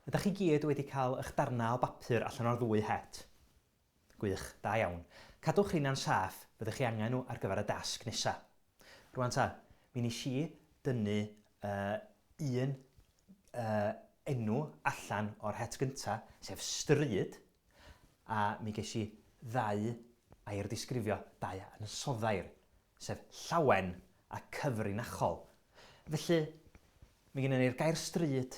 Ydych chi gyd wedi cael eich darnau o bapur allan o'r ddwy het? Gwych, da iawn. Cadwch rheina'n saff, fyddwch chi angen nhw ar gyfer y dasg nesa. Rwan ta, mi nes i dynnu uh, un uh, enw allan o'r het gynta, sef stryd, a mi ges i ddau air disgrifio, dau ansoddair, sef llawen a cyfrinachol. Felly, mi gennym ni'r gair stryd,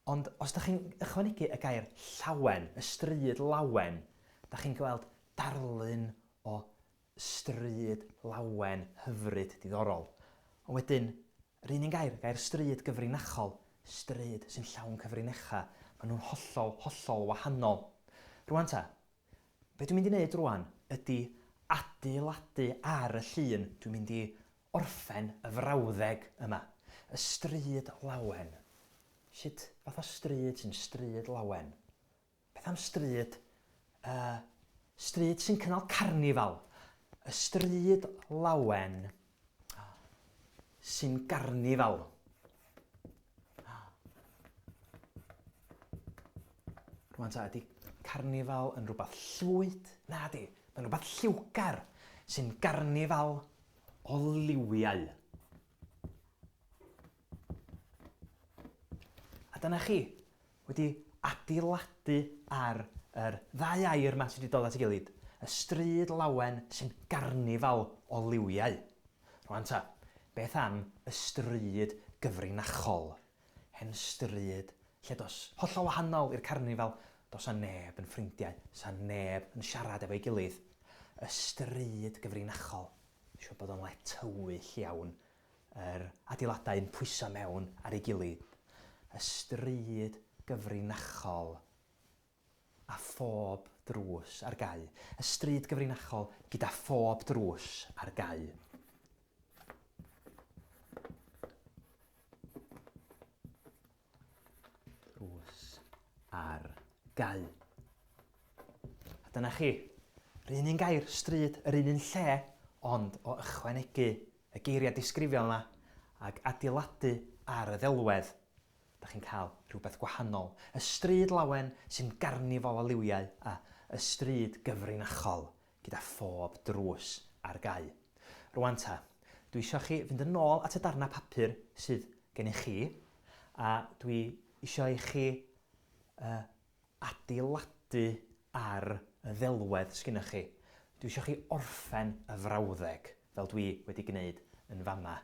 ond os da chi'n ychwanegu y gair llawen, y stryd lawen, da chi'n gweld darlun o stryd lawen hyfryd diddorol. Ond wedyn, yr un un gair, gair stryd gyfrinachol, stryd sy'n llawn cyfrinachau, maen nhw'n hollol, hollol wahanol. Rwan ta, be dwi'n mynd i wneud rwan ydy adeiladu ar y llun, dwi'n mynd i orffen y frawddeg yma. Y stryd lawen. Sut fath o stryd sy'n stryd lawen? Beth am stryd, uh, stryd sy'n cynnal carnifal? Y stryd lawen sy'n garnifal. Rwan ta, ydy carnifal yn rhywbeth llwyd? Na di, mae'n rhywbeth lliwgar sy'n garnifal o liwiau. A dyna chi, wedi adeiladu ar yr ddau air yma sydd wedi dod at ei gilydd, y stryd lawen sy'n garnifal o liwiau. Rwan ta, beth am y stryd gyfrinachol? Hen stryd lle does hollol wahanol i'r carnifal, does 'na neb yn ffrindiau, 'sa neb yn siarad efo'i gilydd. Y stryd gyfrinachol, siŵr bod o'n le tywyll iawn, yr adeiladau yn pwyso mewn ar ei gilydd, y stryd gyfrinachol a phob drws ar gau, y stryd gyfrinachol gyda phob drws ar gau. Drws ar gau. A dyna chi. Yr un un gair, stryd, yr un un lle, ond o ychwanegu y geiriau disgrifiol yna ac adeiladu ar y ddelwedd, da chi'n cael rhywbeth gwahanol. Y stryd lawen sy'n garnifol o liwiau a y stryd gyfrinachol gyda phob drws ar gau. Rwan ta, dwi isio chi fynd yn ôl at y darnau papur sydd gennych chi, a dwi isio i chi uh, adeiladu ar y ddelwedd sgynnoch chi. Dwi isio chi orffen y frawddeg, fel dwi wedi gwneud yn fama